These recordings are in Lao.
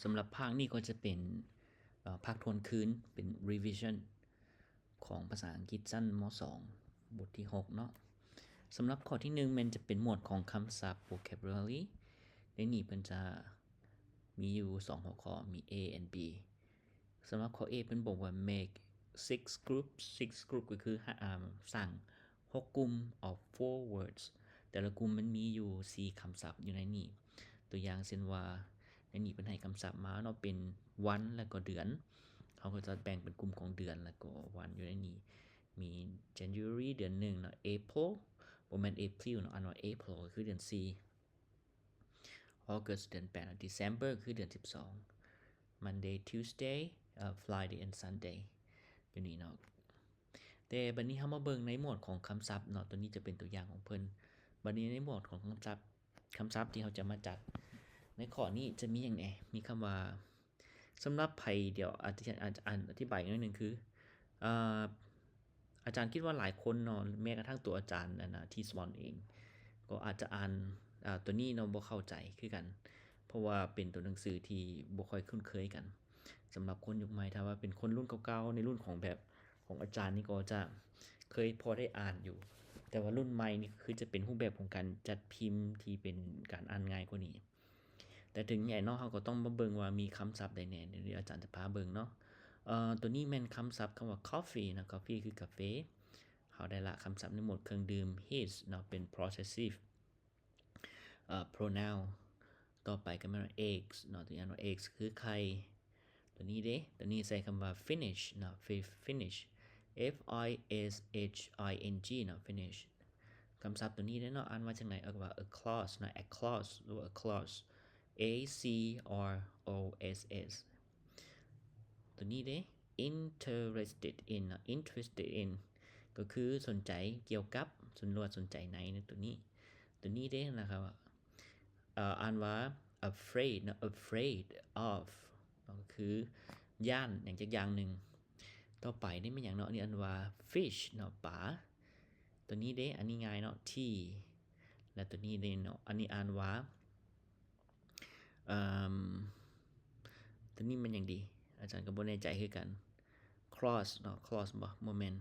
ສຳລັບພາກນີ້ກໍຈະເປັນ ເອີ ພາກທວນຄືນ ເປັນ revision ຂອງພາສາອັງກິດຊັ້ນ ມ.ສອງ ບົດທີຫົກເນາະ. ສຳລັບຂໍ້ທີໜຶ່ງແມ່ນຈະເປັນໝວດຂອງຄຳສັບ vocabulary. ໃນນີ້ເພິ່ນຈະມີຢູ່ສອງຫົວຂໍ້ ມີ A and B. ສຳລັບຂໍ້ A ເພິ່ນບອກວ່າ make six groups. Six group ກໍຄື ອາ ສ້າງຫົກກຸ່ມ of four words. ແຕ່ລະກຸ່ມມັນມີຢູ່ສີ່ຄຳສັບຢູ່ໃນນີ້. ຕົວຢ່າງເຊັ່ນວ່າ ໃນນີ້ເພິ່ນໃຫ້ຄຳສັບມາເນາະ ເປັນວັນ ແລ້ວກໍເດືອນ. ເຮົາກໍຈະແບ່ງເປັນກຸ່ມຂອງເດືອນ ແລ້ວກໍວັນຢູ່ໃນນີ້. ມີ January ເດືອນໜຶ່ງເນາະ, April ບໍ່ແມ່ນ April ເນາະ, ອ່ານວ່າ April ກໍຄືເດືອນສີ່. August ເດືອນແປດເນາະ, December ຄືເດືອນສິບສອງ, Monday, Tuesday, ເອີ Friday and Sunday ຢູ່ນີ້ເນາະ. ແຕ່ບັດນີ້ເຮົາມາເບິ່ງໃນໝວດຂອງຄຳສັບເນາະ, ຕົວນີ້ຈະເປັນຕົວຢ່າງຂອງເພິ່ນ. ບັດນີ້ໃນໝວດຂອງຄຳສັບ ຄຳສັບທີ່ເຮົາຈະມາຈັດໃນຂໍ້ນີ້ຈະມີຫຍັງແດ່? ມີຄຳວ່າ ສຳລັບໃຜ ດຽວອາຈານ ອາ ອາ ອາ ອະທິບາຍໜ້ອຍໜຶ່ງ ຄື ເອີ ອາຈານຄິດວ່າຫຼາຍຄົນເນາະ ແມ້ກະທັ່ງຕົວອາຈານ ອັນນະ ທີ່ສອນເອງ ກໍອາດຈະອ່ານ ອາ ຕົວນີ້ເນາະ ບໍ່ເຂົ້າໃຈຄືກັນ ເພາະວ່າເປັນຕົວໜັງສືທີ່ບໍ່ຄ່ອຍຄຸ້ນເຄີຍກັນ. ສຳລັບຄົນຍຸກໃໝ່ ຖ້າວ່າເປັນຄົນລຸ້ນເກົ່າໆ ໃນລຸ້ນຂອງແບບຂອງອາຈານນີ້ ກໍຈະເຄີຍພໍໄດ້ອ່ານຢູ່, ແຕ່ວ່າລຸ້ນໃໝ່ນີ້ ຄືຈະເປັນຮູບແບບຂອງການຈັດພິມທີ່ເປັນການອ່ານງ່າຍກວ່ານີ້. ແຕ່ເຖິງໃຫຍ່ເນາະ ເຮົາກໍຕ້ອງມາເບິ່ງວ່າມີຄຳສັບໃດແດ່ ດຽວອາຈານຈະພາເບິ່ງເນາະ. ເອີ ຕົວນີ້ແມ່ນຄຳສັບຄຳວ່າ coffee ເນາະ, coffee ຄືກາເຟ. ເຮົາໄດ້ລະຄຳສັບໃນໝວດເຄື່ອງດື່ມ his ເນາະ ເປັນ possessive ເອີ pronoun. ຕໍ່ໄປກໍແມ່ນວ່າ eggs ເນາະ, ຕົວຢ່າງວ່າ eggs ຄືໄຂ່. ຕົວນີ້ເດ ຕົວນີ້ໃສ່ຄຳວ່າ finish ເນາະ, fi- finish, F I S H I N G ເນາະ, finish. ຄຳສັບຕົວນີ້ເດເນາະ ອ່ານວ່າຈັ່ງໃດ? ເອີ້ນວ່າ a clause ເນາະ, a clause ຫຼືວ່າ a clause, A C R O S S. ຕົວນີ້ເດ interested in ເນາະ, interested in ກໍຄືສົນໃຈກ່ຽວກັບ, ສົນ ຫຼືວ່າສົນໃຈໃນ ໃນຕົວນີ້. ຕົວນີ້ເດນະຄັບ ເອີ ອ່ານວ່າ afraid ເນາະ, afraid of ເນາະ ກໍຄືຢ້ານຫຍັງຈັກຢ່າງໜຶ່ງ. ຕໍ່ໄປນີ້ແມ່ນຫຍັງເນາະ? ອັນນີ້ອ່ານວ່າ fish ເນາະ, ປາ. ຕົວນີ້ເດ ອັນນີ້ງ່າຍເນາະ, tea. ແລະ ຕົວນີ້ເດເນາະ, ອັນນີ້ອ່ານວ່າ ເອີ່ມ ຕົວນີ້ແມ່ນຫຍັງດີ? ອາຈານກໍບໍ່ແນ່ໃຈຄືກັນ. Cross ເນາະ, cross ບໍ່? ບໍ່ແມ່ນ.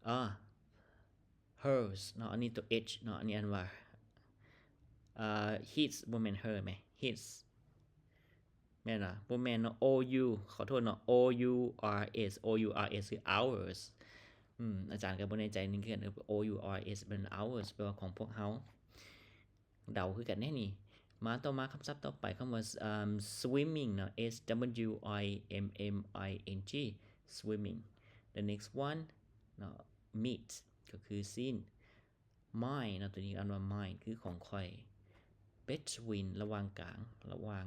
ອາ hers ເນາະ, ອັນນີ້ຕົວ H ເນາະ, ອັນນີ້ອ່ານວ່າ ອາ his ບໍ່ແມ່ນ her ແມ? His ແມ່ນຫວາ? ບໍ່ແມ່ນເນາະ, O U ຂໍໂທດເນາະ, O U R S, O U R S ຄື ours. ອືມ ອາຈາRS ກໍບໍ່ແນ່ໃຈນີ້ຄືກັນ, O U R S ເປັນ ours ແປວ່າຂອງພວກເຮົາ. ເດົາຄືກັນເດ້ນີ້. ມາຕໍ່ມາຄຳສັບຕໍ່ໄປ ຄຳວ່າ ເອີ່ມ swimming ເນາະ, S W I M M I N G, swimming. The next one ເນາະ, meat ກໍຄືຊີ້ນ. Mine ເນາະ, ຕົວນີ້ອ່ານວ່າ mine ຄືຂອງຂ້ອຍ. Between ລະຫວ່າງກາງ, ລະຫວ່າງ.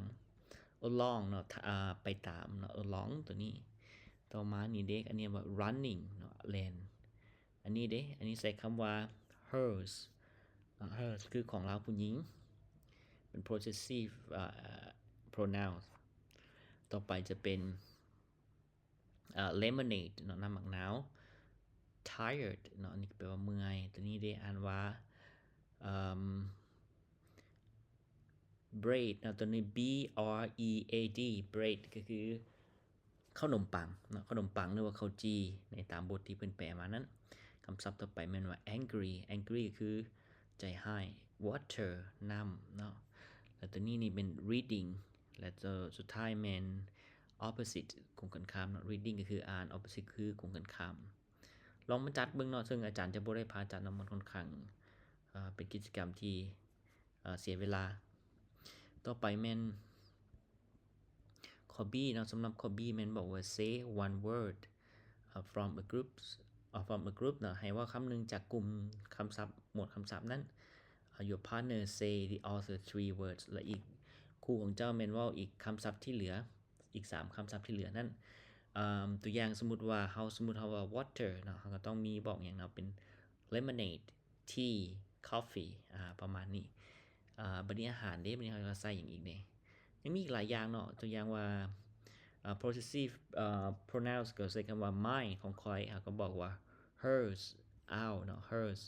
Along ເນາະ, ອາ ໄປຕາມເນາະ, along ຕົວນີ້. ຕໍ່ມານີ້ເດ ອັນນີ້ວ່າ running ເນາະ, ແລ່ນ. ອັນນີ້ເດ ອັນນີ້ໃຊ້ຄຳວ່າ hers ເນາະ, hers ຄືຂອງລາວຜູ້ຍິງ ເປັນ possessive ເອີ່ pronoun. ຕໍ່ໄປຈະເປັນ ເອີ່ lemonade ເນາະ, ນ້ຳໝາກນາວ. Tired ເນາະ, ອັນນີ້ກໍແປວ່າເມື່ອຍ. ຕົວນີ້ເດ ອ່ານວ່າ ເອີ່ມ bread ເນາະ, ຕົວນີ້ B R E A D, bread ກໍຄື ເຂົ້າໜົມປັງເນາະ, ເຂົ້າໜົມປັງ ຫຼືວ່າເຂົ້າຈີ່ ໃນຕາມບົດທີ່ເພິ່ນແປມານັ້ນ. ຄຳສັບຕໍ່ໄປແມ່ນວ່າ angry, angry ກໍຄືໃຈຮ້າຍ. Water ນ້ຳເນາະ, ແລ້ວຕົວນີ້ນີ້ເປັນ reading ແລ້ວຕົວສຸດທ້າຍແມ່ນ opposite ກົງກັນຂ້າມເນາະ, reading ກໍຄືອ່ານ, opposite ຄືກົງກັນຂ້າມ. ລອງມາຈັດເບິ່ງເນາະ, ເຊິ່ງອາຈານຈະບໍ່ໄດ້ພາຈັດເນາະ, ມັນຂ້ອນຂ້າງ ເອີ່ ເປັນກິດຈະກຳທີ່ ເອີ່ ເສຍເວລາ. ຕໍ່ໄປແມ່ນຂໍ້ B ເນາະ, ສຳລັບຂໍ້ B ແມ່ນບອກວ່າ say one word, ເອີ່ from a group, ເອີ່ from a group ເນາະ, ໃຫ້ເວົ້າຄຳໜຶ່ງຈາກກຸ່ມຄຳສັບ, ໝວດຄຳສັບນັ້ນ. ເອີ່ your partner say the other three words, ແລະ ອີກຄູ່ຂອງເຈົ້າແມ່ນເວົ້າອີກຄຳສັບທີ່ເຫຼືອ, ອີກສາມຄຳສັບທີ່ເຫຼືອນັ້ນ. ເອີ່ມ ຕົວຢ່າງ ສົມມຸດວ່າເຮົາ, ສົມມຸດເຮົາວ່າ water ເນາະ, ເຮົາກໍຕ້ອງມີບອກຫຍັງເນາະ, ເປັນ lemonade, tea, coffee ອາ ປະມານນີ້. ອາ ບັດນີ້ອາຫານເດ, ບັດນີ້ເຮົາຈະໃສ່ຫຍັງອີກເດ? ຍັງມີອີກຫຼາຍຢ່າງເນາະ, ຕົວຢ່າງວ່າ ອາ possessive ອາ pronouns ກໍໃຊ້ຄຳວ່າ mine ຂອງຂ້ອຍ, ເຮົາກໍບອກວ່າ hers, our ເນາະ, hers,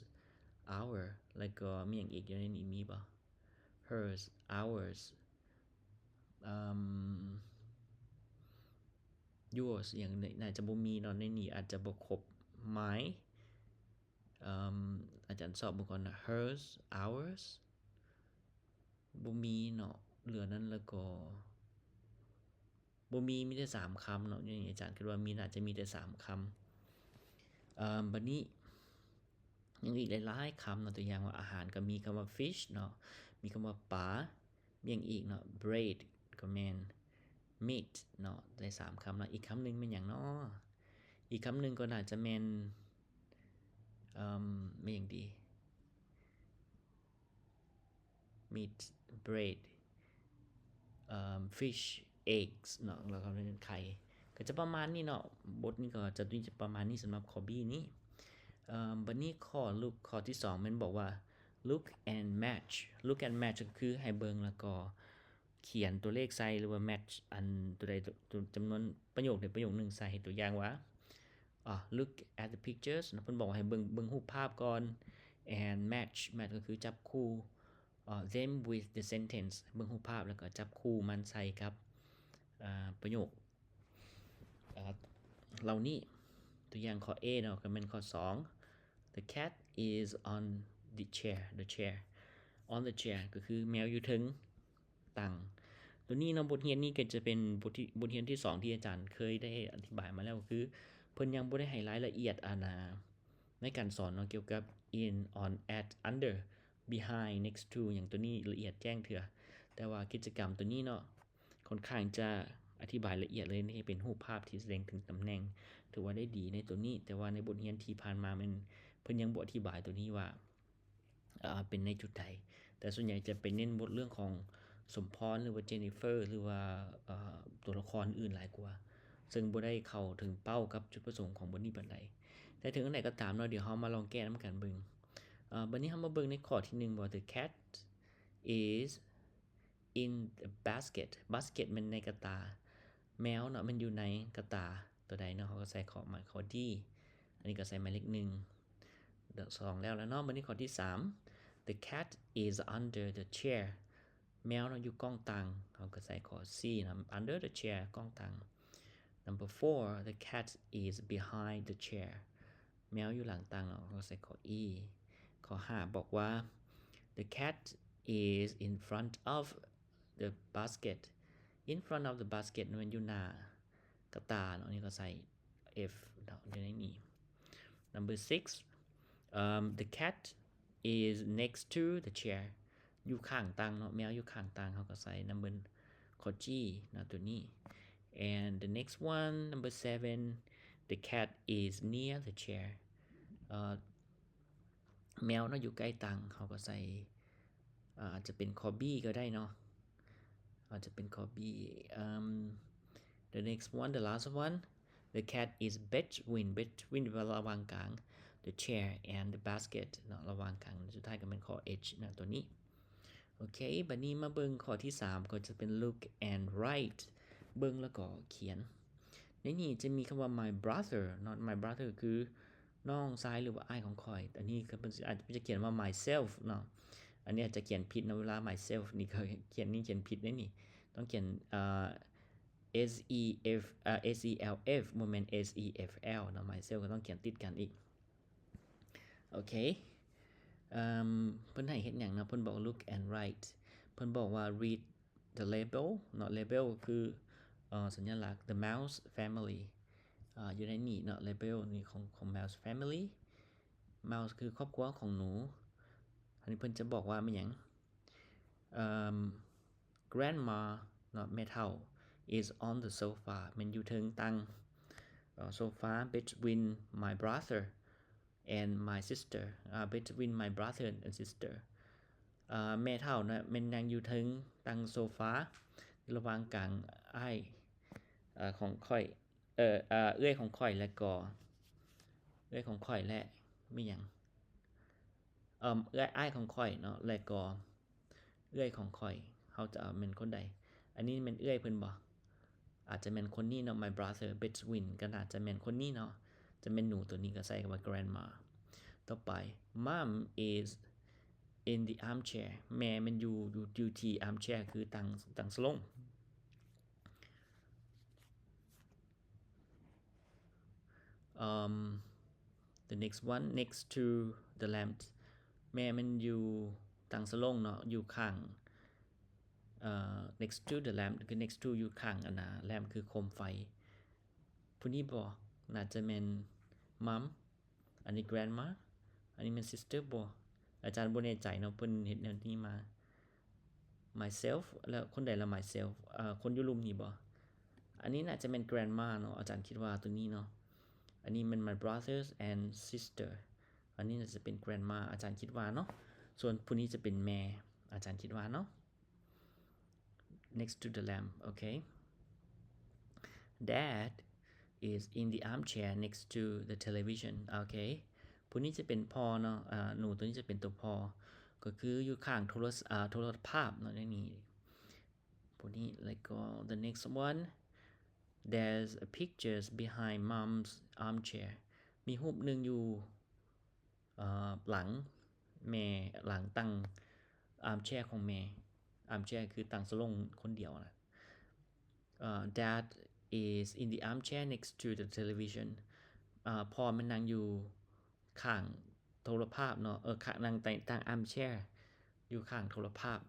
our. ແລ້ວກໍມີຫຍັງອີກຢູ່ໃນນີ້, ມີບໍ່? Hers, ours, ອາ yours ຫຍັງນີ້ ໜ້າຈະບໍ່ມີເນາະ ໃນນີ້ອາດຈະບໍ່ຄົບ my ເອີ່ມ ອາຈານຊອກເບິ່ງກ່ອນນະ hers, ours ບໍ່ມີເນາະ ເຫຼືອນັ້ນແລ້ວກໍ ບໍ່ມີ ມີແຕ່ສາມຄຳເນາະ ຢູ່ນີ້ອາຈານຄິດວ່າມີ ໜ້າຈະມີແຕ່ສາມຄຳ. ເອີ່ມ ບັດນີ້ຍັງອີກຫຼາຍໆຄຳເນາະ ຕົວຢ່າງວ່າອາຫານກໍມີຄຳວ່າ fish ເນາະ ມີຄຳວ່າປາ ມີຫຍັງອີກເນາະ bread ກໍແມ່ນ meat ເນາະ ໄດ້ສາມຄຳເນາະ. ອີກຄຳໜຶ່ງແມ່ນຫຍັງເນາະ? ອີກຄຳໜຶ່ງກໍໜ້າຈະແມ່ນ ເອີ່ມ ແມ່ນຫຍັງດີ? meat, bread, ເອີ່ມ fish, eggs ເນາະ ແລ້ວກໍແມ່ນໄຂ່ ກໍຈະປະມານນີ້ເນາະ. ບົດນີ້ກໍຈະມີປະມານນີ້ສຳລັບຂໍ້ B ນີ້. ເອີ່ມ ບັດນີ້ຂໍ້ look ຂໍ້ທີສອງແມ່ນບອກວ່າ look and match. look and match ກໍຄືໃຫ້ເບິ່ງແລ້ວກໍຂຽນຕົວເລກໃສ່ ຫຼືວ່າ match ອັນຕົວໃດ ຕົວ ຕົວຈຳນວນ ປະໂຫຍກໃດປະໂຫຍກໜຶ່ງໃສ່. ຕົວຢ່າງວ່າ ອ່າ look at the pictures ເນາະ ເພິ່ນບອກວ່າໃຫ້ເບິ່ງ ເບິ່ງຮູບພາບກ່ອນ and match, match ກໍຄືຈັບຄູ່ ເອີ່ them with the sentence ເບິ່ງຮູບພາບແລ້ວກໍຈັບຄູ່ມັນໃສ່ກັບ ເອີ່ ປະໂຫຍກ ເອີ່ ເຫຼົ່ານີ້. ຕົວຢ່າງຂໍ້ A ເນາະ ກໍແມ່ນຂໍ້ສອງ The cat is on the chair, the chair, on the chair ກໍຄືແມວຢູ່ເທິງ ຕັ່ງ. ຕົວນີ້ເນາະ ບົດຮຽນນີ້ກໍຈະເປັນບົດທີ່ ບົດຮຽນທີສອງທີ່ອາຈານເຄີຍໄດ້ອະທິບາຍມາແລ້ວ ກໍຄືເພິ່ນຍັງບໍ່ໄດ້ໃຫ້ລາຍລະອຽດ ອັນນາ ໃນການສອນເນາະ ກ່ຽວກັບ in, on, at, under, behind, next to ຫຍັງ ຕົວນີ້ລະອຽດແຈ້ງເທື່ອ. ແຕ່ວ່າກິດຈະກຳຕົວນີ້ເນາະ ຂ້ອນຂ້າງຈະອະທິບາຍລະອຽດເລີຍ ໃຫ້ເປັນຮູບພາບທີ່ສະແດງເຖິງຕຳແໜ່ງ ຖືວ່າໄດ້ດີໃນຕົວນີ້. ແຕ່ວ່າໃນບົດຮຽນທີ່ຜ່ານມາແມ່ນເພິ່ນຍັງບໍ່ອະທິບາຍຕົວນີ້ວ່າ ເປັນໃນຈຸດໃດ, ແຕ່ສ່ວນໃຫຍ່ຈະໄປເນັ້ນບົດເລື່ອງຂອງສົມພອນ ຫຼືວ່າເຈນິເຟີ ຫຼືວ່າ ເອີ່ ຕົວລະຄອນອື່ນຫຼາຍກວ່າ, ເຊິ່ງບໍ່ໄດ້ເຂົ້າເຖິງເປົ້າກັບຈຸດປະສົງຂອງບົດນີ້ປານໃດ. ແຕ່ເຖິງຈັ່ງໃດກໍຕາມເນາະ, ດຽວເຮົາມາລອງແກ້ນຳກັນເບິ່ງ. ເອີ່ ບັດນີ້ເຮົາມາເບິ່ງໃນຂໍ້ທີໜຶ່ງ ວ່າ The cat is in the basket. basket ແມ່ນໃນກະຕ່າ. ແມວເນາະ ແມ່ນຢູ່ໃນກະຕ່າຕົວໃດເນາະ, ເຮົາກໍໃສ່ຂໍ້ໝາຍຂໍ້ D. ອັນນີ້ກໍໃສ່ໝາຍເລກໜຶ່ງ. ສອງແລ້ວລະເນາະ. ບັດນີ້ຂໍ້ທີສາມ The cat is under the chair. ແມວເນາະຢູ່ກ້ອງຕັ່ງ, ເຮົາກໍໃສ່ຂໍ້ C ນຳ under the chair ກ້ອງຕັ່ງ. Number four, the cat is behind the chair. ແມວຢູ່ຫຼັງຕັ່ງເນາະ, ເຮົາໃສ່ຂໍ້ E. ຂໍ້ຫ້າບອກວ່າ The cat is in front of the basket. In front of the basket ແມ່ນຢູ່ໜ້າກະຕ່າເນາະ, ນີ້ກໍໃສ່ F ເນາະ ຢູ່ໃນນີ້. Number six, um, the cat is next to the chair. ຢູ່ຂ້າງຕັ່ງເນາະ, ແມວຢູ່ຂ້າງຕັ່ງ, ເຮົາກໍໃສ່ number ຂໍ້ G ເນາະ ຕົວນີ້. And the next one, number seven, the cat is near the chair. ເອີ່ ແມວເນາະຢູ່ໃກ້ຕັ່ງ, ເຮົາກໍໃສ່ ອາ ອາດຈະເປັນຂໍ້ B ກໍໄດ້ເນາະ, ອາດຈະເປັນຂໍ້ B. Um, the next one, the last one, the cat is between, between ແປວ່າລະຫວ່າງກາງ the chair and the basket ເນາະ, ລະຫວ່າງກາງ. ສຸດທ້າຍກໍແມ່ນຂໍ້ H ນະ ຕົວນີ້. ໂອເຄ, ບັດນີ້ມາເບິ່ງຂໍ້ທີສາມ ກໍຈະເປັນ look and write ເບິ່ງແລ້ວກໍຂຽນ. ໃນນີ້ຈະມີຄຳວ່າ my brother ເນາະ, my brother ຄືນ້ອງຊາຍ ຫຼືວ່າອ້າຍຂອງຂ້ອຍ. ອັນນີ້ກໍເພິ່ນອາດຈະຂຽນວ່າ myself ເນາະ, ອັນນີ້ອາດຈະຂຽນຜິດເນາະ, ເວລາ myself ນີ້ກໍຂຽນນີ້ຂຽນຜິດເດ້ນີ້, ຕ້ອງຂຽນ ເອີ່ S E F ເອີ່ S E L F ບໍ່ແມ່ນ S E F L ເນາະ, myself ກໍຕ້ອງຂຽນຕິດກັນອີກ. ໂອເຄ ເອີ່ມ ເພິ່ນໃຫ້ເຮັດຫຍັງເນາະ? ເພິ່ນບອກ look and write. ເພິ່ນບອກວ່າ read the label ເນາະ, label ກໍຄື ເອີ່ ສັນຍະລັກ the mouse family ເອີ່ ຢູ່ໃນນີ້ເນາະ, label ນີ້ຂອງ ຂອງ mouse family. mouse ຄືຄອບຄົວຂອງໜູ. ອັນນີ້ເພິ່ນຈະບອກວ່າແມ່ນຫຍັງ? ເອີ່ມ grandma ເນາະ, ແມ່ເຖົ້າ is on the sofa ແມ່ນຢູ່ເທິງຕັ່ງ ເອີ່ sofa between my brother and my sister, ອາ between my brother and sister. ເອີ່ ແມ່ເຖົ້ານະ ແມ່ນນັ່ງຢູ່ເທິງຕັ່ງໂຊຟາ ລະຫວ່າງກາງອ້າຍ ເອີ່ ຂອງຂ້ອຍ ເອີ່ ເອື້ອຍຂອງຂ້ອຍ ແລະກໍ ເອື້ອຍຂອງຂ້ອຍ ແລະ ມີຫຍັງ? ເອີ່ມ ເອື້ອຍ ອ້າຍຂອງຂ້ອຍເນາະ ແລະກໍເອື້ອຍຂອງຂ້ອຍ. ເຮົາຈະເອົາແມ່ນຄົນໃດ? ອັນນີ້ແມ່ນເອື້ອຍເພິ່ນບໍ່? ອາດຈະແມ່ນຄົນນີ້ເນາະ, my brother, between ກໍໜ້າຈະແມ່ນຄົນນີ້ເນາະ, ຈະແມ່ນໜູຕົວນີ້ກໍໃສ່ຄຳວ່າ grandma. ຕໍ່ໄປ mom is in the armchair. ແມ່ແມ່ນຢູ່ ຢູ່ ຢູ່ທີ່ armchair ຄືຕັ່ງ ຕັ່ງສະຫຼົງ. um the next one next to the lamp ແມ່ມັນຢູ່ຕັ່ງສະຫຼົງເນາະ ຢູ່ຂ້າງ uh next to the lamp ຄື next to ຢູ່ຂ້າງອັນນະ lamp ຄືໂຄມໄຟ. ຜູ້ນີ້ບໍ່ ໜ້າຈະແມ່ນ mom ອັນນີ້ grandma ອັນນີ້ແມ່ນ sister ບໍ່ ອາຈານບໍ່ແນ່ໃຈເນາະ ເພິ່ນເຮັດແນວນີ້ມາ. myself ແລ້ວຄົນໃດລະ myself ເອີ ຄົນຢູ່ລຸ່ມນີ້ບໍ່? ອັນນີ້ໜ້າຈະແມ່ນ grandma ເນາະ ອາຈານຄິດວ່າໂຕນີ້ເນາະ. ອັນນີ້ແມ່ນ my brothers and sister ອັນນີ້ໜ້າຈະເປັນ grandma ອາຈານຄິດວ່າເນາະ. ສ່ວນຜູ້ນີ້ຈະເປັນແມ່ ອາຈານຄິດວ່າເນາະ. next to the lamp. okay. Dad is in the armchair next to the television. okay. ຜູ້ນີ້ຈະເປັນພໍ່ເນາະ ອາ ໜູໂຕນີ້ຈະເປັນໂຕພໍ່ ກໍຄືຢູ່ຂ້າງໂທລະ ອາ ໂທລະພາບເນາະ ໃນນີ້. ຜູ້ນີ້ ແລ້ວກໍ the next one, there's a pictures behind mom's armchair. ມີຮູບໜຶ່ງຢູ່ ເອີ ຫຼັງແມ່ ຫຼັງຕັ່ງ armchair ຂອງແມ່. armchair ຄືຕັ່ງສະຫຼົງຄົນດຽວນະ. ເອີ Dad is in the armchair next to the television. ເອີ ພໍ່ແມ່ນນັ່ງຢູ່ຂ້າງໂທລະພາບເນາະ ເອີ ຂ້າງ ນັ່ງໃຕ້ຕັ່ງ armchair ຢູ່ຂ້າງໂທລະພາບ.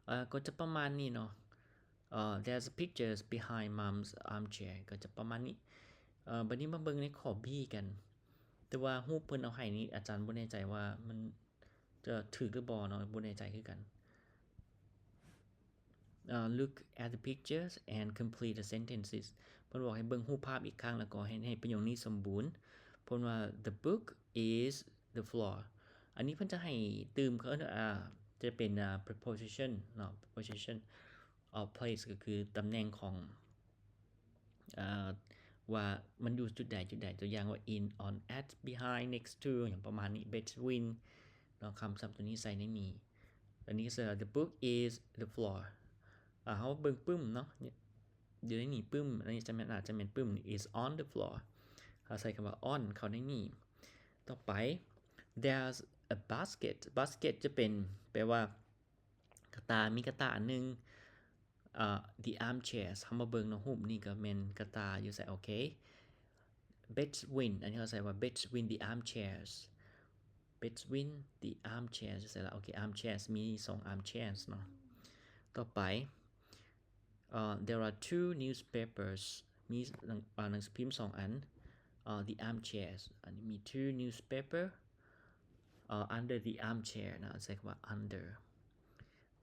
ເອີ ກໍຈະປະມານນີ້ເນາະ. ເອີ There's pictures behind mom's armchair ກໍຈະປະມານນີ້. ເອີ ບັດນີ້ມາເບິ່ງໃນຂໍ້ B ກັນ ແຕ່ວ່າຮູບເພິ່ນເອົາໃຫ້ນີ້ ອາຈານບໍ່ແນ່ໃຈວ່າມັນຈະຖືກຫຼືບໍ່ເນາະ ບໍ່ແນ່ໃຈຄືກັນ. ເອີ Look at the pictures and complete the sentences. ເພິ່ນບອກໃຫ້ເບິ່ງຮູບພາບອີກຄັ້ງ ແລ້ວກໍໃຫ້ ໃຫ້ປະໂຫຍກນີ້ສົມບູນ. ເພິ່ນວ່າ The book is the floor. ອັນນີ້ເພິ່ນຈະໃຫ້ຕື່ມ ເຂົາເອີ້ນ ອ່າ ຈະເປັນ ອ່າ preposition ເນາະ preposition of place ກໍຄືຕຳແໜ່ງຂອງ ອ່າ ວ່າມັນຢູ່ຈຸດໃດຈຸດໃດ ຕົວຢ່າງວ່າ in, on, at, behind, next to ຫຍັງປະມານນີ້ between ເນາະ. ຄຳສັບຕົວນີ້ໃສ່ໃນນີ້. ອັນນີ້ກໍ the book is the floor. ອ່າ ເຮົາເບິ່ງປຶ້ມເນາະ ຢູ່ໃນນີ້ປຶ້ມ. ອັນນີ້ຈະແມ່ນ ອາດຈະແມ່ນປຶ້ມ is on the floor. ເຮົາໃສ່ຄຳວ່າ on ເຂົ້າໃນນີ້. ຕໍ່ໄປ there's a basket. basket ຈະເປັນ ແປວ່າກະຕ່າ ມີກະຕ່າອັນໜຶ່ງ. ເອີ the armchairs ເຮົາມາເບິ່ງເນາະ ຮູບນີ້ກໍແມ່ນກະຕ່າຢູ່ໃສ? ໂອເຄ between ອັນນີ້ເຮົາໃສ່ວ່າ between the armchairs. between the armchairs ຢູ່ໃສລະ? ໂອເຄ armchairs ມີສອງ armchairs ເນາະ. ຕໍ່ໄປ ເອີ there are two newspapers ມີໜັງ ເອີ ໜັງສືພິມສອງອັນ. ເອີ the armchairs ອັນນີ້ມີ two newspaper ເອີ under the armchair ເນາະ ໃຊ້ຄຳວ່າ under.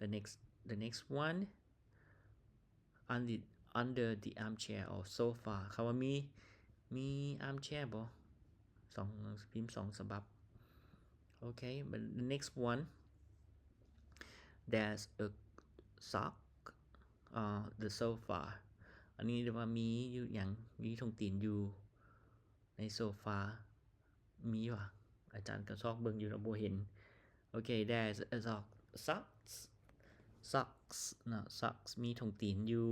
the next the next one on the under the armchair or sofa ຄຳວ່າມີ ມີ armchair ບໍ່? ສອງ ໜັງສືພິມສອງສະບັບ. ໂອເຄ but the next one, there's a sock on the sofa. ອັນນີ້ເອີ້ນວ່າມີຢູ່ຫຍັງ? ມີຖົງຕີນຢູ່ໃນໂຊຟາ. ມີຫວາ? ອາຈານກໍຊອກເບິ່ງຢູ່ແລ້ວບໍ່ເຫັນ. ໂອເຄ there's a sock, socks, socks ເນາະ socks ມີຖົງຕີນຢູ່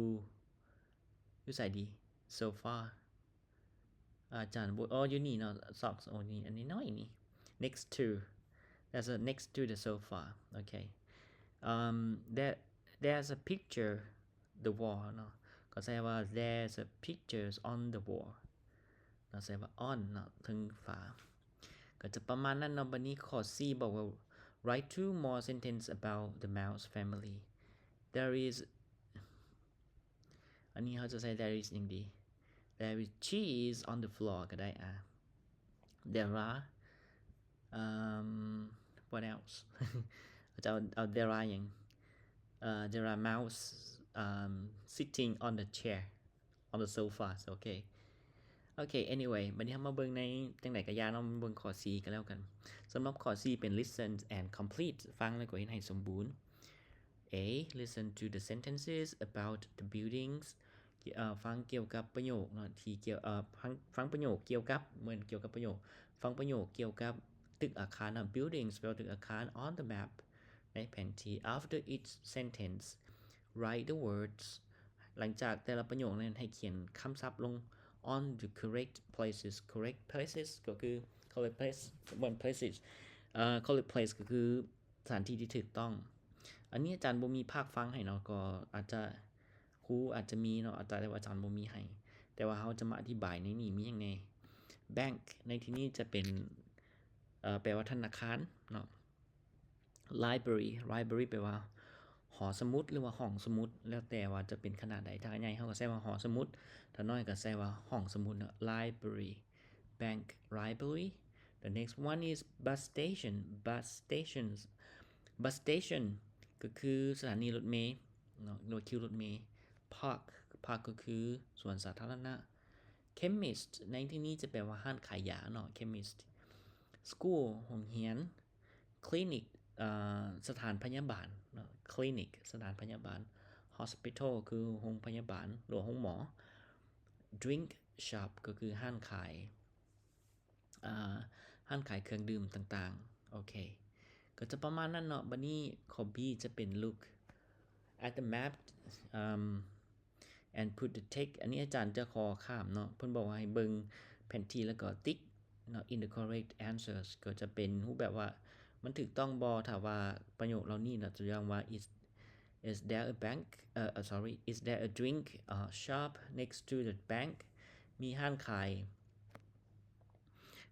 ຢູ່ໃສດີ? ໂຊຟາ. ອາຈານບໍ່ ອໍ ຢູ່ນີ້ເນາະ socks ໂອ ນີ້ ອັນນ້ອຍໆນີ້ next to, there's a next to the sofa. ໂອເຄ um there there's a picture the wall ເນາະ ກໍໃຊ້ວ່າ there's a pictures on the wall ເນາະ ໃຊ້ວ່າ on ເນາະ ເທິງຝາ. ກໍຈະປະມານນັ້ນເນາະ. ບັດນີ້ຂໍ້ C ບອກວ່າ write two more sentence about the Mouse family. there is ອັນນີ້ເຮົາຈະໃຊ້ there is ຫຍັງດີ? there is cheese on the floor ກໍໄດ້. ອ່າ there are um what else? ເຮົາຈະເອົາ there are ຫຍັງ? ເອີ there are mouse um sitting on the chair on the sofa. ໂອເຄ ໂອເຄ anyway ບັດນີ້ເຮົາມາເບິ່ງໃນ ຈັ່ງໃດກໍຢ່າເນາະ ມາເບິ່ງຂໍ້ C ກໍແລ້ວກັນ. ສຳລັບຂໍ້ C ເປັນ listen and complete ຟັງແລ້ວກໍເຮັດໃຫ້ສົມບູນ. A listen to the sentences about the buildings. ເອີ ຟັງກ່ຽວກັບປະໂຫຍກເນາະ ທີ່ກ່ຽວ ເອີ ຟັງ ຟັງປະໂຫຍກກ່ຽວກັບ ແມ່ນກ່ຽວກັບປະໂຫຍກ ຟັງປະໂຫຍກກ່ຽວກັບຕຶກອາຄານເນາະ buildings ແປວ່າຕຶກອາຄານ on the map ໃນແຜນທີ່. After each sentence, write the words. ຫຼັງຈາກແຕ່ລະປະໂຫຍກນັ້ນ ໃຫ້ຂຽນຄຳສັບລົງ on the correct places. correct places ກໍຄື correct place ບ່ອນ places ເອີ correct place ກໍຄື ສະຖານທີ່ທີ່ຖືກຕ້ອງ. ອັນນີ້ອາຈານບໍ່ມີພາກຟັງໃຫ້ເນາະ ກໍອາດຈະ ຄູອາດຈະມີເນາະ ອາຈານ ແຕ່ວ່າອາຈານບໍ່ມີໃຫ້. ແຕ່ວ່າເຮົາຈະມາອະທິບາຍໃນນີ້ມີຫຍັງແດ່. Bank ໃນທີ່ນີ້ຈະເປັນ ເອີ ແປວ່າທະນາຄານເນາະ. Library, library ແປວ່າຫໍສະໝຸດ ຫຼືວ່າຫ້ອງສະໝຸດ ແລ້ວແຕ່ວ່າຈະເປັນຂະໜາດໃດ. ຖ້າໃຫຍ່ເຮົາກໍໃຊ້ວ່າຫໍສະໝຸດ, ຖ້ານ້ອຍກໍໃຊ້ວ່າຫ້ອງສະໝຸດເນາະ. Library, bank, library. The next one is bus station, bus stations. Bus station ກໍຄືສະຖານີລົດເມເນາະ ຫຼືວ່າຄິວລົດເມ. Park, park ກໍຄືສວນສາທາລະນະ. Chemist ໃນທີ່ນີ້ຈະແປວ່າຮ້ານຂາຍຢາເນາະ, chemist. School ໂຮງຮຽນ. Clinic ເອີ ສະຖານພະຍາບານເນາະ, clinic ສະຖານພະຍາບານ. Hospital ຄືໂຮງພະຍາບານ ຫຼືວ່າໂຮງໝໍ. Drink shop ກໍຄືຮ້ານຂາຍ ອ່າ ຮ້ານຂາຍເຄື່ອງດື່ມຕ່າງໆ. ໂອເຄ ກໍຈະປະມານນັ້ນເນາະ. ບັດນີ້ຂໍ້ B ຈະເປັນ look at the map, um, and put the tick. ອັນນີ້ອາຈານຈະຂໍຂ້າມເນາະ, ເພິ່ນບອກວ່າໃຫ້ເບິ່ງແຜນທີ່ແລ້ວກໍຕິກເນາະ in the correct answers. ກໍຈະເປັນຮູບແບບວ່າມັນຖືກຕ້ອງບໍ່ ຖ້າວ່າປະໂຫຍກເຫຼົ່ານີ້ເນາະ, ຕົວຢ່າງວ່າ is is there a bank, ເອີ ເອີ sorry, is there a drink, uh, shop next to the bank? ມີຮ້ານຂາຍ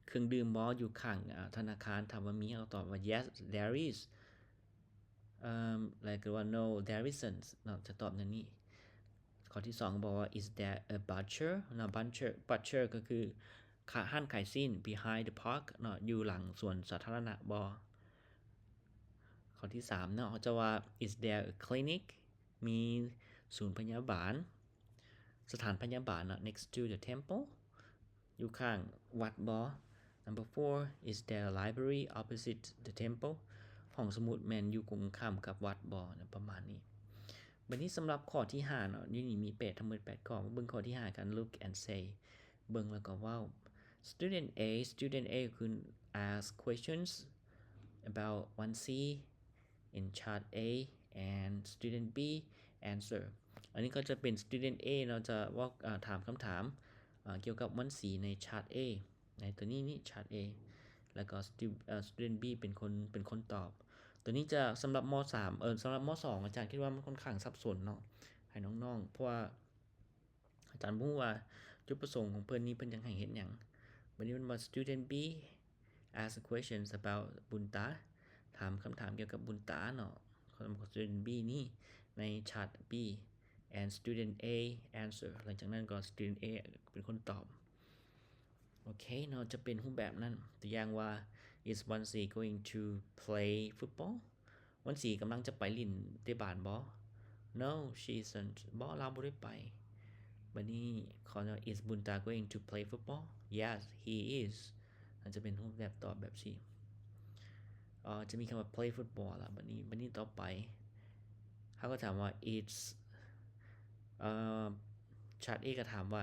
ເຄື່ອງດື່ມບໍ່ຢູ່ຂ້າງ ເອີ ທະນາຄານ? ຖ້າວ່າມີ ເຮົາກໍຕອບວ່າ yes, there is. ເອີ ແລະ ກໍວ່າ no, there isn't ເນາະ, ຈະຕອບແນວນີ້. ຂໍ້ທີສອງບອກວ່າ is there a butcher ເນາະ, butcher, butcher ກໍຄື ຂາ ຮ້ານຂາຍຊີ້ນ behind the park ເນາະ, ຢູ່ຫຼັງສວນສາທາລະນະບໍ່? ຂໍ້ທີສາມເນາະ, ເຂົາຈະວ່າ is there a clinic? ມີສູນພະຍາບານ, ສະຖານພະຍາບານເນາະ, next to the temple? ຢູ່ຂ້າງວັດບໍ່? Number four, is there a library opposite the temple? ຫ້ອງສະໝຸດແມ່ນຢູ່ກົງຂ້າມກັບວັດບໍ່? ປະມານນີ້. ບັດນີ້ສຳລັບຂໍ້ທີຫ້າເນາະ, ຢູ່ນີ້ມີແປດ ທັງໝົດແປດຂໍ້. ມາເບິ່ງຂໍ້ທີຫ້າກັນ. Look and say. ເບິ່ງແລ້ວກໍເວົ້າ. Student A, student A ຄື ask questions about one C in chart A and student B answer. ອັນນີ້ກໍຈະເປັນ student A ເນາະ, ຈະເວົ້າ ເອີ ຖາມຄຳຖາມ ເອີ ກ່ຽວກັບ one C ໃນ chart A ໃນຕົວນີ້ນີ້ chart A ແລ້ວກໍ stu- ເອີ student B ເປັນຄົນ ເປັນຄົນຕອບ. ຕົວນີ້ຈະສຳລັບ ມໍສາມ ເອີ ສຳລັບ ມໍສອງ ອາຈານຄິດວ່າມັນຄ່ອນຂ້າງສັບສົນເນາະ ໃຫ້ນ້ອງໆ ເພາະວ່າ ອາຈານບໍ່ຮູ້ວ່າຈຸດປະສົງຂອງເພິ່ນນີ້ເພິ່ນຢາກໃຫ້ເຮັດຫຍັງ. ບັດນີ້ເພິ່ນວ່າ student B ask questions about ບຸນຕາ, ຖາມຄຳຖາມກ່ຽວກັບບຸນຕາເນາະ. ສຳລັບ student B ນີ້ໃນ chart B and student A answer. ຫຼັງຈາກນັ້ນກໍ student A ເປັນຄົນຕອບ. ໂອເຄເນາະ, ຈະເປັນຮູບແບບນັ້ນ. ຕົວຢ່າງວ່າ is one C going to play football? ວັນສີກຳລັງຈະໄປຫຼິ້ນເຕະບານບໍ່? No, she isn't. ບໍ່, ລາວບໍ່ໄດ້ໄປ. ບັດນີ້ຂໍ້ is ບຸນຕາ going to play football? Yes, he is. ອາດຈະເປັນຮູບແບບຕອບແບບຊີ້. ເອີ ຈະມີຄຳວ່າ play football ລະ. ບັດນີ້ ບັດນີ້ຕໍ່ໄປ ເຮົາກໍຖາມວ່າ it's ເອີ chart A ກໍຖາມວ່າ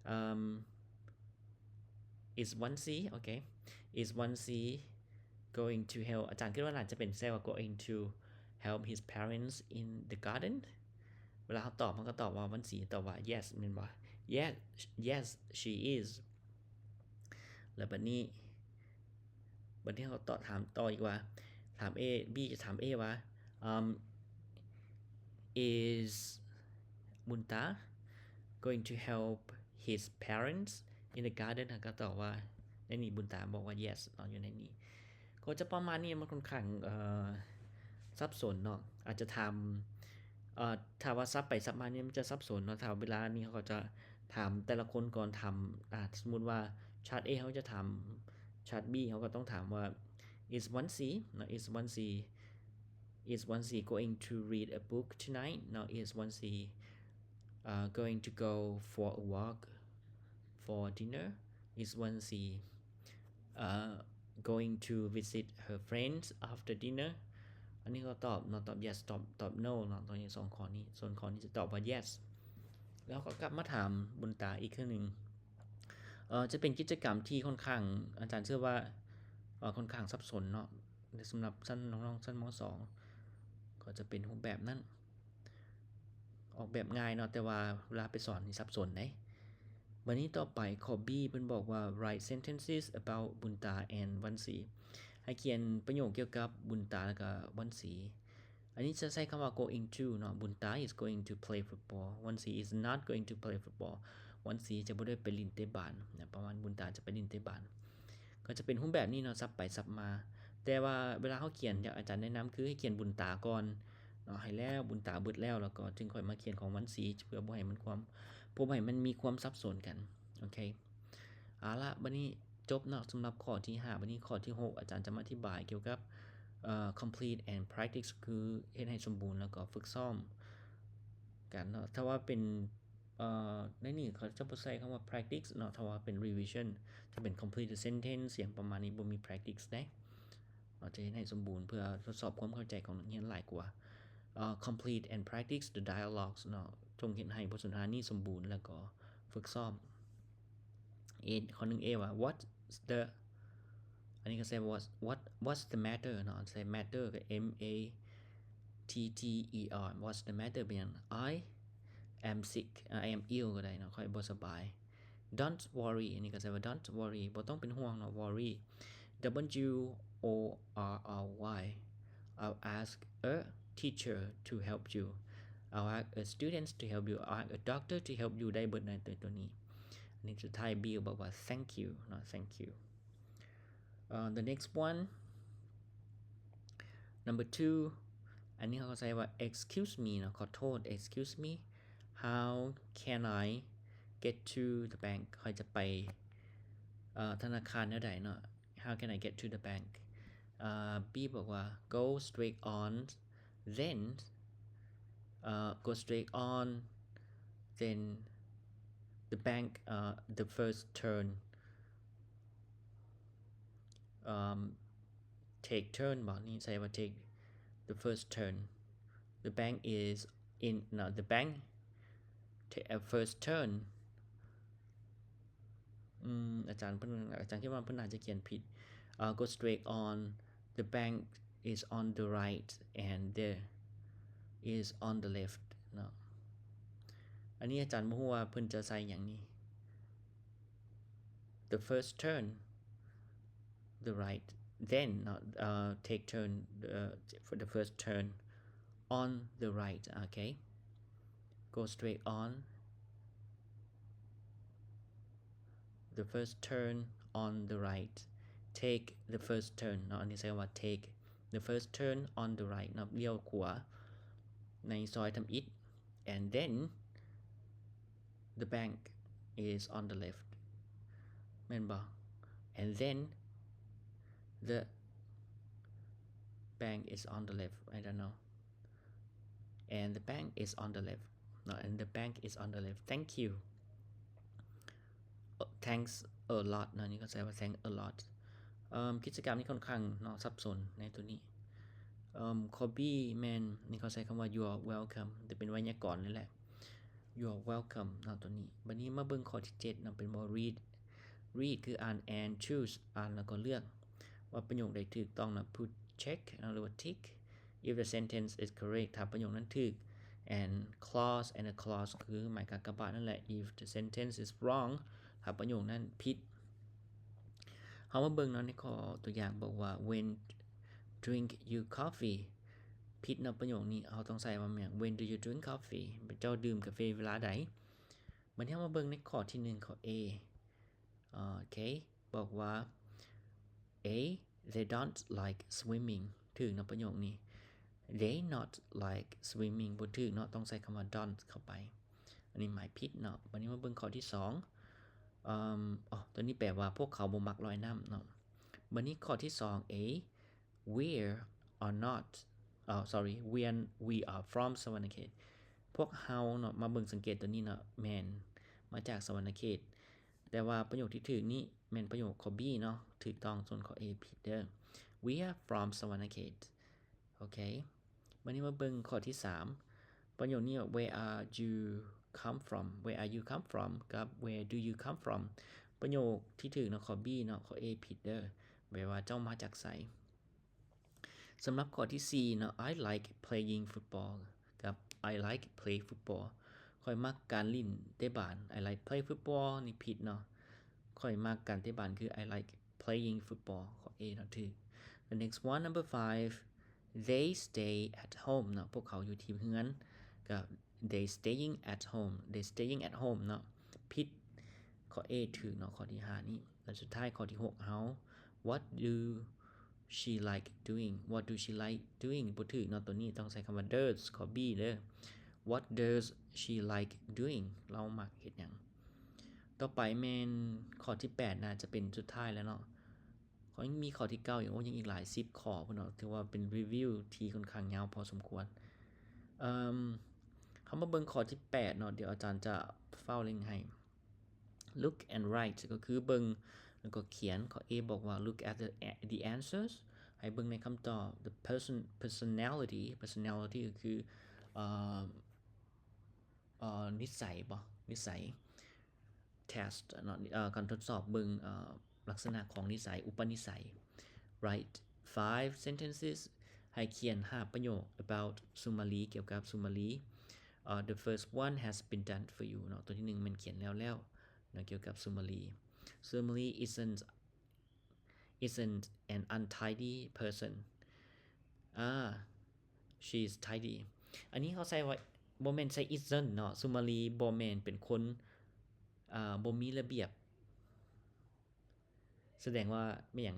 ເອີ is one C, okay, is one C going to help? ອາຈານຄິດວ່າໜ້າຈະເປັນ say ວ່າ going to help his parents in the garden. ເວລາເຮົາຕອບ ເຮົາກໍຕອບວ່າ one C ຕອບວ່າ yes ແມ່ນບໍ່? Yes, yes, she is. ແລ້ວບັດນີ້ ບັດນີ້ເຮົາຕອບ ຖາມຕໍ່ອີກວ່າ ຖາມ A, B ຈະຖາມ A ວ່າ um, is ບຸນຕາ going to help his parents in the garden? ເຮົາກໍຕອບວ່າ ໃນນີ້ບຸນຕາບອກວ່າ yes ເນາະ ຢູ່ໃນນີ້. ກໍຈະປະມານນີ້, ມັນຄ່ອນຂ້າງ ເອີ ສັບສົນເນາະ. ອາດຈະຖາມ ເອີ ຖ້າວ່າສັບໄປສັບມານີ້ມັນຈະສັບສົນເນາະ. ຖ້າເວລານີ້ເຂົາຈະຖາມແຕ່ລະຄົນກ່ອນ, ຖາມ ອາ ສົມມຸດວ່າ chart A ເຮົາຈະຖາມ chart B ເຮົາກໍຕ້ອງຖາມວ່າ is one C ເນາະ, is one C, is one C going to read a book tonight? ເນາະ, is one C, uh, going to go for a walk for dinner? Is one C, uh, going to visit her friends after dinner? ອັນນີ້ກໍຕອບເນາະ, ຕອບ yes, ຕອບ ຕອບ no ເນາະ, ຕົວນີ້ສອງຂໍ້ນີ້. ສ່ວນຂໍ້ນີ້ຈະຕອບວ່າ yes. ແລ້ວກໍກັບມາຖາມບຸນຕາອີກເທື່ອໜຶ່ງ. ເອີ ຈະເປັນກິດຈະກຳທີ່ຄ່ອນຂ້າງ ອາຈານເຊື່ອວ່າ ເອີ ຄ່ອນຂ້າງສັບສົນເນາະ, ແລະ ສຳລັບຊັ້ນ ນ້ອງໆ ຊັ້ນ ມໍສອງ ກໍຈະເປັນຮູບແບບນັ້ນ. ອອກແບບງ່າຍເນາະ, ແຕ່ວ່າເວລາໄປສອນນີ້ສັບສົນເດ້. ບັດນີ້ຕໍ່ໄປຂໍ້ B ເພິ່ນບອກວ່າ write sentences about ບຸນຕາ and ວັນສີ. ໃຫ້ຂຽນປະໂຫຍກກ່ຽວກັບບຸນຕາ ແລ້ວກໍວັນສີ. ອັນນີ້ຈະໃຊ້ຄຳວ່າ going to ເນາະ, ບຸນຕາ is going to play football, ວັນສີ is not going to play football. ວັນສີຈະບໍ່ໄດ້ໄປຫຼິ້ນເຕະບານນະ ປະມານບຸນຕາຈະໄປຫຼິ້ນເຕະບານ ກໍຈະເປັນຮູບແບບນີ້ເນາະ ສັບໄປສັບມາ. ແຕ່ວ່າເວລາເຮົາຂຽນ ອາຈານແນະນຳຄືໃຫ້ຂຽນບຸນຕາກ່ອນເນາະ ໃຫ້ແລ້ວບຸນຕາເບິດແລ້ວ ແລ້ວກໍຈຶ່ງຄ່ອຍມາຂຽນຂອງວັນສີ ເພື່ອບໍ່ໃຫ້ມັນຄວາມ ເພື່ອບໍ່ໃຫ້ມັນມີຄວາມສັບສົນກັນ. ໂອເຄ ເອົາລະ ບັດນີ້ຈົບເນາະ ສຳລັບຂໍ້ທີຫ້າ. ບັດນີ້ຂໍ້ທີຫົກ ອາຈານຈະມາອະທິບາຍກ່ຽວກັບ ເອີ complete and practice ຄືເຮັດໃຫ້ສົມບູນ ແລ້ວກໍຝຶກຊ້ອມກັນເນາະ. ຖ້າວ່າເປັນ ເອີ ໃນນີ້ເຂົາຈະບໍ່ໃຊ້ຄຳວ່າ practice ເນາະ ຖ້າວ່າເປັນ revision. ຖ້າເປັນ complete sentence ຫຍັງປະມານນີ້ ບໍ່ມີ practice ເດ້. ເຮົາຈະເຮັດໃຫ້ສົມບູນເພື່ອທົດສອບຄວາມເຂົ້າໃຈຂອງນັກຮຽນຫຼາຍກວ່າ. ເອີ complete and practice the dialogues ເນາະ ຈົ່ງເຮັດໃຫ້ບົດສົນທະນານີ້ສົມບູນ ແລ້ວກໍຝຶກຊ້ອມ. A ຂໍ້ໜຶ່ງ A ວ່າ what's the ອັນນີ້ກໍໃຊ້ what what what's the matter ເນາະ ໃຊ້ matter ກໍ M A T T E R what's the matter ເປັນຫຍັງ? I am sick I am ill ກໍໄດ້ເນາະ ຂ້ອຍບໍ່ສະບາຍ. Don't worry ອັນນີ້ກໍໃຊ້ວ່າ don't worry ບໍ່ຕ້ອງເປັນຫ່ວງເນາະ worry. W O R R Y I'll ask a teacher to help you I'll ask a student to help you I'll ask a doctor to help you ໄດ້ເບິດໃນຕົວນີ້. ອັນນີ້ສຸດທ້າຍ B ບອກວ່າ thank you ເນາະ thank you. Uh, the next one number two ອັນນີ້ເຮົາກໍໃຊ້ວ່າ excuse me ເນາະ ຂໍໂທດ excuse me how can I get to the bank ຂ້ອຍຈະໄປ ເອີ ທະນາຄານແນວໃດເນາະ how can I get to the bank. ເອີ B ບອກວ່າ go straight on then ເອີ go straight on then the bank ເອີ the first turn um take turn ບໍ່ ນີ້ໃຊ້ວ່າ take the first turn. The bank is in no the bank take a first turn. ອືມ ອາຈານເພິ່ນ ອາຈານຄິດວ່າເພິ່ນອາດຈະຂຽນຜິດ. ເອີ go straight on the bank is on the right and there is on the left ເນາະ. ອັນນີ້ອາຈານບໍ່ຮູ້ວ່າເພິ່ນຈະໃສ່ຫຍັງນີ້ the first turn the right then ເນາະ uh, take turn uh, for the first turn on the right. Okay, go straight on the first turn on the right take the first turn ເນາະ ອັນນີ້ໃຊ້ຄຳວ່າ take the first turn on the right ເນາະ ລ້ຽວຂວາໃນຊອຍທຳອິດ and then the bank is on the left ແມ່ນບໍ່? And then the bank is on the left I don't know and the bank is on the left ເນາະ and the bank is on the left thank you thanks a lot ເນາະ ນີ້ເຂົາໃຊ້ວ່າ thanks a lot. ເອີ ກິດຈະກຳນີ້ຂ້ອນຂ້າງເນາະ ສັບສົນໃນຕົວນີ້. ເອີ ຂໍ້ B ແມ່ນ ນີ້ເຂົາໃຊ້ຄຳວ່າ you're welcome ແຕ່ເປັນໄວຍາກອນເລີຍແຫຼະ you're welcome ເນາະ ຕົວນີ້. ບັດນີ້ມາເບິ່ງຂໍ້ທີເຈັດເນາະ ເປັນ read read ຄືອ່ານ and choose ອ່ານແລ້ວກໍເລືອກ ວ່າປະໂຫຍກໃດຖືກຕ້ອງນະ put check ເນາະ ຫຼືວ່າ tick if the sentence is correct ຖ້າປະໂຫຍກນັ້ນຖືກ and clause and a clause ກໍຄືໝາຍກາກະບາດນັ້ນແຫຼະ if the sentence is wrong ຖ້າປະໂຫຍກນັ້ນຜິດ. ເຮົາມາເບິ່ງເນາະ ໃນຂໍ້ຕົວຢ່າງບອກວ່າ when drink you coffee ຜິດເນາະ ປະໂຫຍກນີ້ເຮົາຕ້ອງໃຊ້ວ່າຫຍັງ when do you drink coffee ເຈົ້າດື່ມກາເຟເວລາໃດ? ບັດນີ້ເຮົາມາເບິ່ງໃນຂໍ້ທີໜຶ່ງ ຂໍ້ A ໂອເຄ ບອກວ່າ A they don't like swimming ຖືກເນາະ ປະໂຫຍກນີ້ they not like swimming ບໍ່ຖືກເນາະ ຕ້ອງໃສ່ຄຳວ່າ don't ເຂົ້າໄປ ອັນນີ້ໝາຍຜິດເນາະ. ບັດນີ້ມາເບິ່ງຂໍ້ທີສອງ ເອີ່ມ ອໍ ຕົວນີ້ແປວ່າພວກເຂົາບໍ່ມັກລອຍນ້ຳເນາະ. ບັດນີ້ຂໍ້ທີສອງ A we're are not ອໍ sorry we're we are from ສະຫວັນນະເຂດ ພວກເຮົາເນາະ ມາເບິ່ງສັງເກດຕົວນີ້ເນາະ ແມ່ນມາຈາກສະຫວັນນະເຂດ ແຕ່ວ່າປະໂຫຍກທີ່ຖືກນີ້ແມ່ນປະໂຫຍກຂໍ້ B ເນາະ ຖືກຕ້ອງ ສ່ວນຂໍ້ A ຜິດເດີ we are from ສະຫວັນນະເຂດ. ໂອເຄ ບັດນີ້ມາເບິ່ງຂໍ້ທີສາມ ປະໂຫຍກນີ້ where are you come from where are you come from ກັບ where do you come from ປະໂຫຍກທີ່ຖືກເນາະ ຂໍ້ B ເນາະ ຂໍ້ A ຜິດເດີ ແປວ່າເຈົ້າມາຈາກໃສ. ສຳລັບຂໍ້ທີສີ່ເນາະ I like playing football ກັບ I like play football ຂ້ອຍມັກການຫຼິ້ນເຕະບານ I like play football ນີ້ຜິດເນາະ ຂ້ອຍມັກການເຕະບານຄື I like playing football ຂໍ້ A ເນາະ ຖືກ. The next one number five they stay at home ເນາະ ພວກເຂົາຢູ່ທີ່ເຮືອນ ກໍ they staying at home they staying at home ເນາະ ຜິດ ຜິດ ຂໍ້ A ຖືກເນາະ ຂໍ້ທີຫ້ານີ້. ແລ້ວສຸດທ້າຍຂໍ້ທີຫົກເຮົາ What do she like doing? What do she like doing? ບໍ່ຖືກເນາະ ໂຕນີ້ຕ້ອງໃຊ້ຄຳວ່າ does ຂໍ້ B ເດີ. What does she like doing? ລາວມັກເຮັດຫຍັງ? ຕໍ່ໄປແມ່ນຂໍ້ທີແປດ ໜ້າຈະເປັນສຸດທ້າຍແລ້ວເນາະ. ຂ້ອຍຍັງມີຂໍ້ທີເກົ້າອີກ ໂອ້ ຍັງອີກຫຼາຍສິບຂໍ້ພຸ້ນເນາະ ຖືວ່າເປັນ review ທີ່ຂ້ອນຂ້າງຍາວພໍສົມຄວນ. ເອີ່ມ ເຮົາມາເບິ່ງຂໍ້ທີແປດເນາະ ດຽວອາຈານຈະຟ້າວເລັ່ງໃຫ້. Look and write ກໍຄືເບິ່ງ ແລ້ວກໍຂຽນ. ຂໍ້ A ບອກວ່າ look at the the answers ໃຫ້ເບິ່ງໃນຄຳຕອບ. The person personality personality ກໍຄື ເອີ່ມ ເອີ່ ນິໄສບໍ ນິໄສ test ເນາະ ເອີ່ ການທົດສອບເບິ່ງ ເອີ່ ລັກສະນະຂອງນິໄສ ອຸປະນິໄສ. Write five sentences ໃຫ້ຂຽນຫ້າປະໂຫຍກ about ສຸມາລີ ກ່ຽວກັບສຸມາລີ. ເອີ່ The first one has been done for you ເນາະ ຕົວທີໜຶ່ງແມ່ນຂຽນແລ້ວແລ້ວເນາະ ກ່ຽວກັບສຸມາລີ. Sumali isn't isn't an untidy person. Ah, she's tidy. ອັນນີ້ເຮົາໃສ່ວ່າ ບໍ່ແມ່ນໃສ່ isn't ເນາະ. ສຸມາລີບໍ່ແມ່ນເປັນຄົນ ອ່າ ບໍ່ມີລະບຽບ. ສະແດງວ່າແມ່ນຫຍັງ?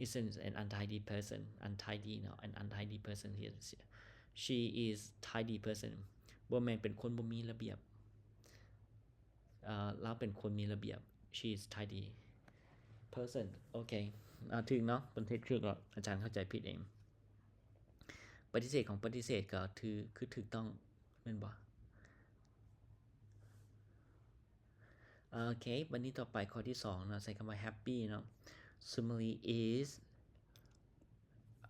Isn't an untidy person. Untidy ເນາະ. An untidy person. She is tidy person. ບໍ່ແມ່ນເປັນຄົນບໍ່ມີລະບຽບ. ເອີ່ ລາວເປັນຄົນມີລະບຽບ. She is tidy person. ໂອເຄ ອ່າ ຖືກເນາະ ເພິ່ນເຮັດຖືກແລ້ວ ອາຈານເຂົ້າໃຈຜິດເອງ. ປະຕິເສດຂອງປະຕິເສດກໍຖື ຄືຖືກຕ້ອງແມ່ນບໍ່? ໂອເຄ ບັດນີ້ຕໍ່ໄປຂໍ້ທີສອງເນາະ ໃຊ້ຄຳວ່າ happy ເນາະ. Sumali is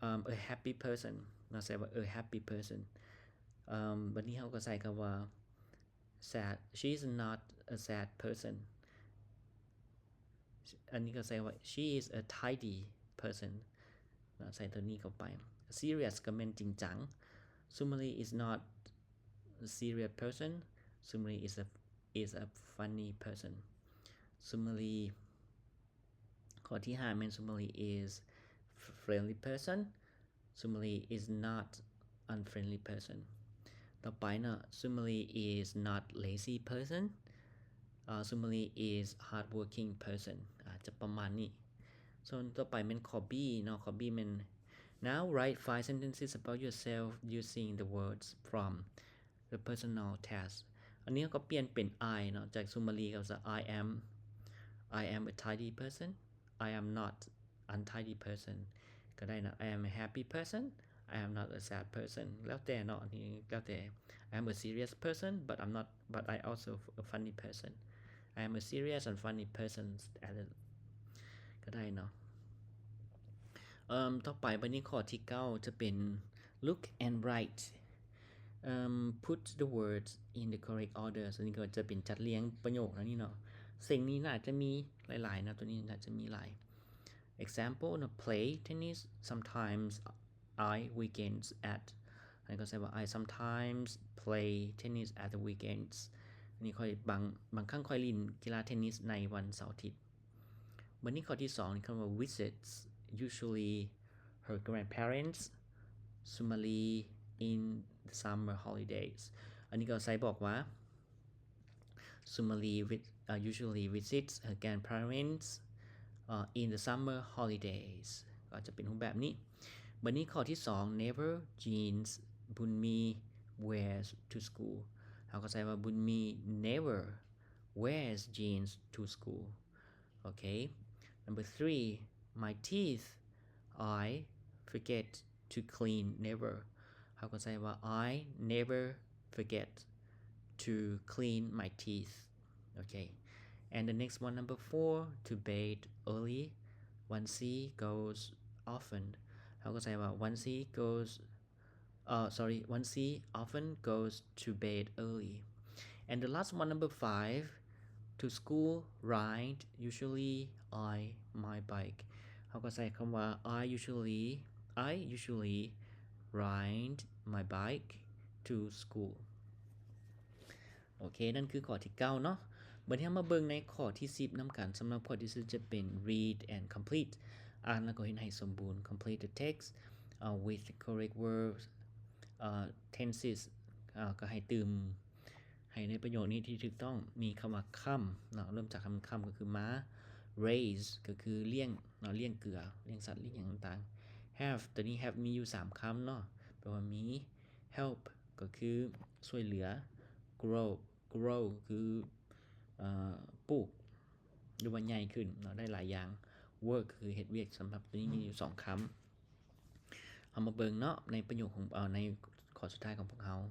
um, a happy person ເນາະ ໃສ່ວ່າ a happy person. ເອີ່ມ ບັດນີ້ເຮົາກໍໃສ່ຄຳວ່າ sad. She is not a sad person. ອັນນີ້ກໍໃສ່ວ່າ she is a tidy person ເນາະ ໃສ່ຕົວນີ້ເຂົ້າໄປ. Serious ກໍແມ່ນຈິງຈັງ. Sumali is not a serious person. Sumali is a is a funny person. Sumali ຂໍ້ທີຫ້າແມ່ນ Sumali is friendly person. Sumali is not unfriendly person. ຕໍ່ໄປເນາະ Sumali is not lazy person. ເອີ່ Sumali is hardworking person. ອາດຈະປະມານນີ້. ສ່ວນຕໍ່ໄປແມ່ນຂໍ້ B ເນາະ ຂໍ້ B ແມ່ນ Now write five sentences about yourself using the words from the personal test. ອັນນີ້ເຮົາກໍປ່ຽນເປັນ I ເນາະ ຈາກ Sumali ກໍຈະ I am I am a tidy person. I am not untidy person ກໍໄດ້ເນາະ. I am a happy person. I am not a sad person. ແລ້ວແຕ່ເນາະ ອັນນີ້ແລ້ວແຕ່. I am a serious person, but I'm not but I also a funny person. I am a serious and funny person ກໍໄດ້ເນາະ. ເອີ່ມ ຕໍ່ໄປບັດນີ້ຂໍ້ທີເກົ້າຈະເປັນ look and write. Um, put the words in the correct order. ອັນນີ້ກໍຈະເປັນຈັດລຽງປະໂຫຍກແນວນີ້ເນາະ. ເສັງນີ້ໜ້າຈະມີຫຼາຍໆເນາະ ຕົວນີ້ໜ້າຈະມີຫຼາຍ. Example ເນາະ play tennis sometimes I weekends at ອັນນີ້ກໍໃສ່ວ່າ I sometimes play tennis at the weekends. ອັນນີ້ຂ້ອຍບາງ ບາງຄັ້ງຂ້ອຍຫຼິ້ນກິລາເທນນິສໃນວັນເສົາອາທິດ. ບັດນີ້ຂໍ້ທີສອງນີ້ຄຳວ່າ visits usually her grandparents Sumali in the summer holidays. ອັນນີ້ກໍໃສ່ບອກວ່າ Sumali vi- uh, usually visits her grandparents uh, in the summer holidays. ກໍຈະເປັນຮູບແບບນີ້. ບັດນີ້ຂໍ້ທີສອງ never jeans Bunmi wears to school. ເຮົາກໍໃສ່ວ່າ Bunmi never wears jeans to school. Okay. Number three, my teeth. I forget to clean never. ເຮົາກໍໃສ່ວ່າ I never forget to clean my teeth. Okay. And the next one, number four, to bed early. Vansi goes often. ເຮົາກໍໃສ່ວ່າ Vansi goes uh, sorry, Vansi often goes to bed early. And the last one, number five, to school, ride, usually I my bike. ເຮົາກໍໃສ່ຄຳວ່າ I usually I usually ride my bike to school. ໂອເຄ ນັ້ນຄືຂໍ້ທີເກົ້າເນາະ. ບັດນີ້ເຮົາມາເບິ່ງໃນຂໍ້ທີສິບນຳກັນ. ສຳລັບຂໍ້ທີສິບຈະເປັນ read and complete. ອ່ານແລ້ວກໍເຮັດໃຫ້ສົມບູນ. Complete the text uh, with the correct verbs, uh, tenses. ເອີ່ ກໍໃຫ້ຕື່ມ ໃນປະໂຫຍກນີ້ທີ່ຖືກຕ້ອງມີຄຳວ່າຄຳເນາະ ເລີ່ມຈາກຄຳຄຳກໍຄືໝາ raise ກໍຄືລ້ຽງເນາະ ລ້ຽງເກືອ ລ້ຽງສັດ ລ້ຽງຫຍັງຕ່າງໆ have ຕົວນີ້ have ມີຢູ່ສາມຄຳເນາະ ແປວ່າມີ help ກໍຄືຊ່ວຍເຫຼືອ grow grow ຄື ເອີ ປູກ ຫຼືວ່າໃຫຍ່ຂຶ້ນເນາະ ໄດ້ຫຼາຍຢ່າງ work ຄືເຮັດວຽກ ສຳລັບຕົວນີ້ມີຢູ່ສອງຄຳ. ເຮົາມາເບິ່ງເນາະ ໃນປະໂຫຍກຂອງ ເອີ ໃນຂໍ້ສຸດທ້າຍຂອງພວກເຮົາ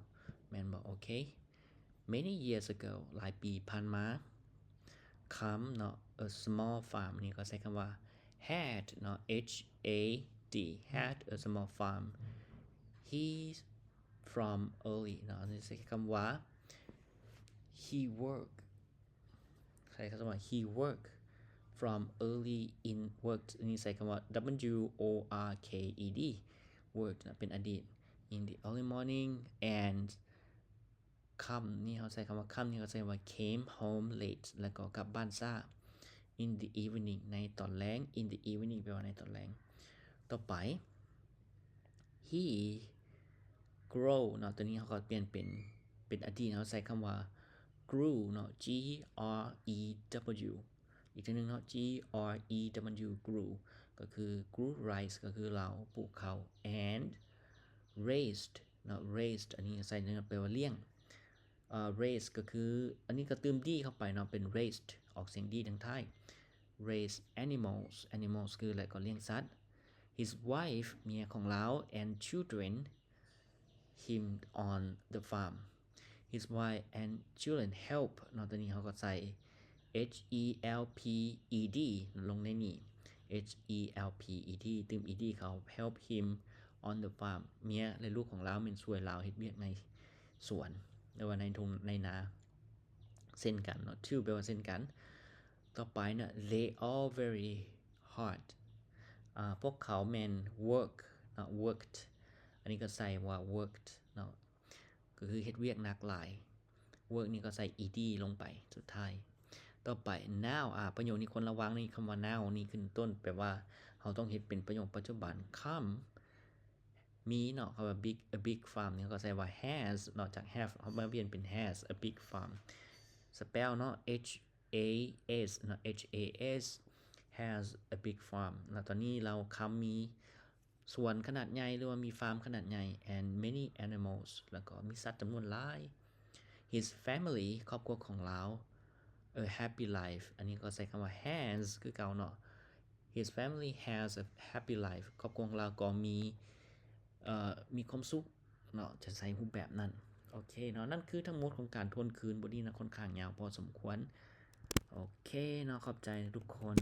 ແມ່ນບໍ່? ໂອເຄ Many years ago ຫຼາຍປີຜ່ານມາ ຄຳເນາະ a small farm ນີ້ກໍໃຊ້ຄຳວ່າ had ເນາະ H A D had a small farm. He from early ເນາະ ໃຊ້ຄຳວ່າ he work ໃຊ້ຄຳວ່າ he work from early in worked ອັນນີ້ໃຊ້ຄຳວ່າ W O R K E D worked ເປັນອະດີດ in the early morning and ຄ່ຳນີ້ເຮົາໃຊ້ຄຳວ່າ ຄ່ຳນີ້ເຮົາໃຊ້ວ່າ came home late ແລ້ວກໍກັບບ້ານຊ້າ in the evening ໃນຕອນແລງ in the evening ແປວ່າໃນຕອນແລງ. ຕໍ່ໄປ he grow ເນາະ ຕົວນີ້ເຮົາກໍປ່ຽນເປັນ ເປັນອະດີດ ເຮົາໃຊ້ຄຳວ່າ grew ເນາະ G R E W ອີກເທື່ອໜຶ່ງເນາະ G R E W grew ກໍຄື grew rice ກໍຄືລາວປູກເຂົ້າ and raised ເນາະ raised ອັນນີ້ໃສ່ແປວ່າລ້ຽງ ເອີ raise ກໍຄື ອັນນີ້ກໍຕື່ມ D ເຂົ້າໄປເນາະ ເປັນ raised ອອກສຽງ D ທາງທ້າຍ raised animals animals ຄື ແລະກໍລ້ຽງສັດ his wife ເມຍຂອງລາວ and children him on the farm. His wife and children help ເນາະ ຕົວນີ້ເຮົາກໍໃສ່ H E L P E D ລົງໃນນີ້ H E L P E D ຕື່ມ E D ເຂົ້າ help him on the farm ເມຍ ແລະ ລູກຂອງລາວແມ່ນຊ່ວຍລາວເຮັດວຽກໃນສວນ ຫຼືວ່າໃນທົ່ງໃນນາ ເຊັ່ນກັນເນາະ too ແປວ່າເຊັ່ນກັນ. ຕໍ່ໄປເນາະ they are very hard ອາ ພວກເຂົາແມ່ນ work ເນາະ worked ອັນນີ້ກໍໃສ່ວ່າ worked ເນາະ ກໍຄືເຮັດວຽກໜັກຫຼາຍ work ນີ້ກໍໃສ່ E D ລົງໄປສຸດທ້າຍ. ຕໍ່ໄປ now ອາ ປະໂຫຍກນີ້ຄວນລະວັງນີ້ ຄຳວ່າ now ນີ້ຂຶ້ນຕົ້ນ ແປວ່າເຮົາຕ້ອງເຮັດເປັນປະໂຫຍກປັດຈຸບັນ ຄຳ ມີເນາະ ຄຳວ່າ big a big farm ນີ້ເຮົາກໍໃສ່ວ່າ has ເນາະ ຈາກ have ເຮົາມາປ່ຽນເປັນ has a big farm spell ເນາະ H A S ເນາະ H A S has a big farm ເນາະ ຕອນນີ້ລາວຄຳມີສວນຂະໜາດໃຫຍ່ ຫຼືວ່າມີຟາມຂະໜາດໃຫຍ່ and many animals ແລ້ວກໍມີສັດຈຳນວນຫຼາຍ. His family ຄອບຄົວຂອງລາວ a happy life ອັນນີ້ກໍໃຊ້ຄຳວ່າ has ຄືເກົ່າເນາະ His family has a happy life ຄອບຄົວຂອງລາວກໍມີ ເອີ ມີຄວາມສຸກເນາະ ຈະໃຊ້ຮູບແບບນັ້ນ. ໂອເຄເນາະ ນັ້ນຄືທັງໝົດຂອງການທວນຄືນ ບົດນີ້ນະ ຂ້ອນຂ້າງຍາວພໍສົມຄວນ. ໂອເຄເນາະ ຂອບໃຈທຸກຄົນ.